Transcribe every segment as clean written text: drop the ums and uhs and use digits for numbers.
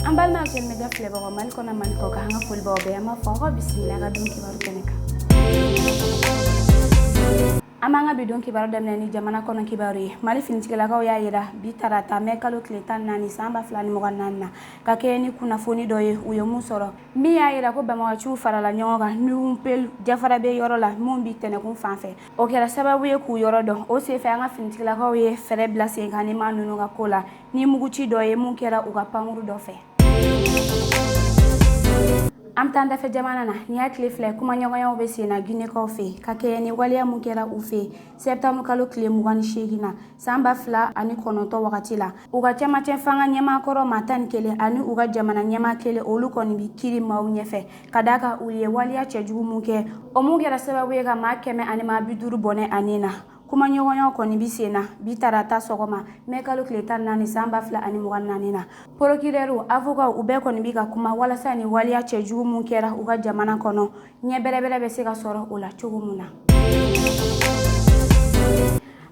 An balima Actuel Media filɛbagaw, Mali kɔnɔ, Mali kɔ kan, an ka foli b'aw bɛɛ. An b'a fɔ aw ka bisimila ka don kibaru kɛnɛ kan. An b'an ka bi don kibaru daminɛ ni jamana kɔnɔ kibaru ye. Mali finitigilakaw y'a yira bi tarata, mɛ kalo tile 14, san 2024 na, ka kɛɲɛ ni kunnafoni dɔ ye u ye mun sɔrɔ, min y'a yira ko banbagaciw farala ɲɔgɔn kan Nupel Jafarabe yɔrɔ la, mun bi Tɛnɛkun fan fɛ. O kɛra sababu ye k'u yɔrɔ dɔn. O senfɛ, an ka finitigilakaw ye fɛɛrɛ bila sen kan ni maa ninnu ka ko la, ni muguci dɔ ye mun kɛra u ka pankuru dɔ fɛ. An bɛ taa dafɛ jamana na. Nin y'a tile 2 kumaɲɔgɔnyaw bɛ sen na Ginekaw fɛ, ka kɛɲɛ ni waleya mun kɛra u fɛ septembre kalo tile 28 na, san 2009 wagati la. U ka cɛmancɛ fanga ɲɛmaakɔrɔ maa 11 ani u ka jamana ɲɛmaa kelen, olu kɔni bi kiri maaw ɲɛfɛ, ka d'a kan u ye waleya cɛjugu mun kɛ, o mun kɛra sababu ye ka maa 150 bɔnɛ ani na. Kumaɲɔgɔnyaw kɔni bi sen na bi tarata sɔgɔma, mɛ kalo tile 14, san 2024 na. Procureur, avocat, u bɛɛ kɔni bi ka kuma walasa ni waleya cɛjugu mun kɛra u ka jamana kɔnɔ, ɲɛ bɛrɛbɛrɛ bɛ se ka sɔrɔ o la cogo mun na.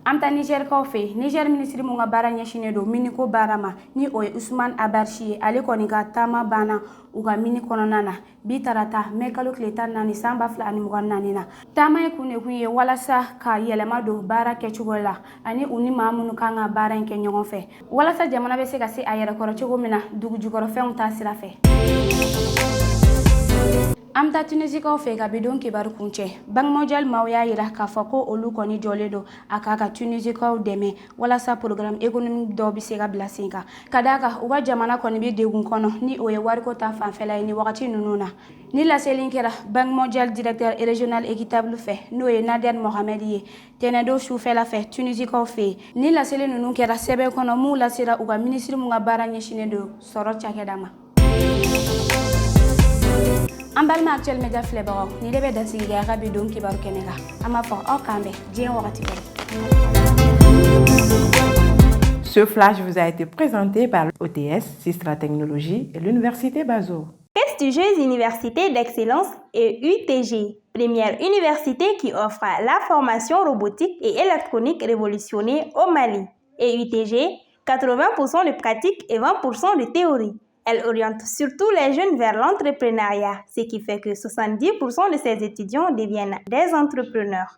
An bɛ taa Nizɛrikaw fɛ. Nizɛri minisiri mun ka baara ɲɛsinnen don miniko baara ma, ni o ye Usman Abarisi ye, ale kɔni ka taama banna u ka mini kɔnɔna na bi tarata, mɛ kalo tile 14, san 2024 na. Taama in kun de kun ye walasa ka yɛlɛma don baara kɛcogo la, ani u ni maa minnu kan ka baara in kɛ ɲɔgɔn fɛ, walasa jamana bɛ se ka se a yɛrɛkɔrɔ cogo min na dugu jukɔrɔfɛnw ta sira fɛ. An bɛ taa Tunisikaw fɛ ka bi don kibaru kuncɛ. Banque mondiale maaw y'a yira k'a fɔ ko olu kɔni jɔlen don a k'a ka Tunisikaw dɛmɛ, walasa programme économique dɔw bɛ se ka bila sen kan, ka d'a kan u ka jamana kɔni bɛ degun kɔnɔ, ni o ye wariko ta fanfɛla ye ni wagati ninnu na. Ni laseli kɛra Banque mondiale directeur régional équitable fɛ, n'o ye Nader Mohamed ye, tɛnɛndon sufɛla fɛ Tunisikaw fɛ yen. Ni laseli ninnu kɛra sɛbɛn kɔnɔ mun lasera u ka minisiri mun ka baara ɲɛsinnen don sɔrɔ cakɛda ma. An balima Actuel Media filɛbagaw, ni de bɛ dansigi kɛ a ka bi don kibaru kɛnɛ kan. An b'a fɔ aw k'an bɛn diɲɛ wagati wɛrɛ. Ce flash vous a été présenté par l'OTS, Sistra Technologies et l'Université Bazo. Prestigieuse université d'excellence et UTG, première université qui offre la formation robotique et électronique révolutionnée au Mali. Et UTG, 80% de pratique et 20% de théorie. Elle oriente surtout les jeunes vers l'entrepreneuriat, ce qui fait que 70% de ses étudiants deviennent des entrepreneurs.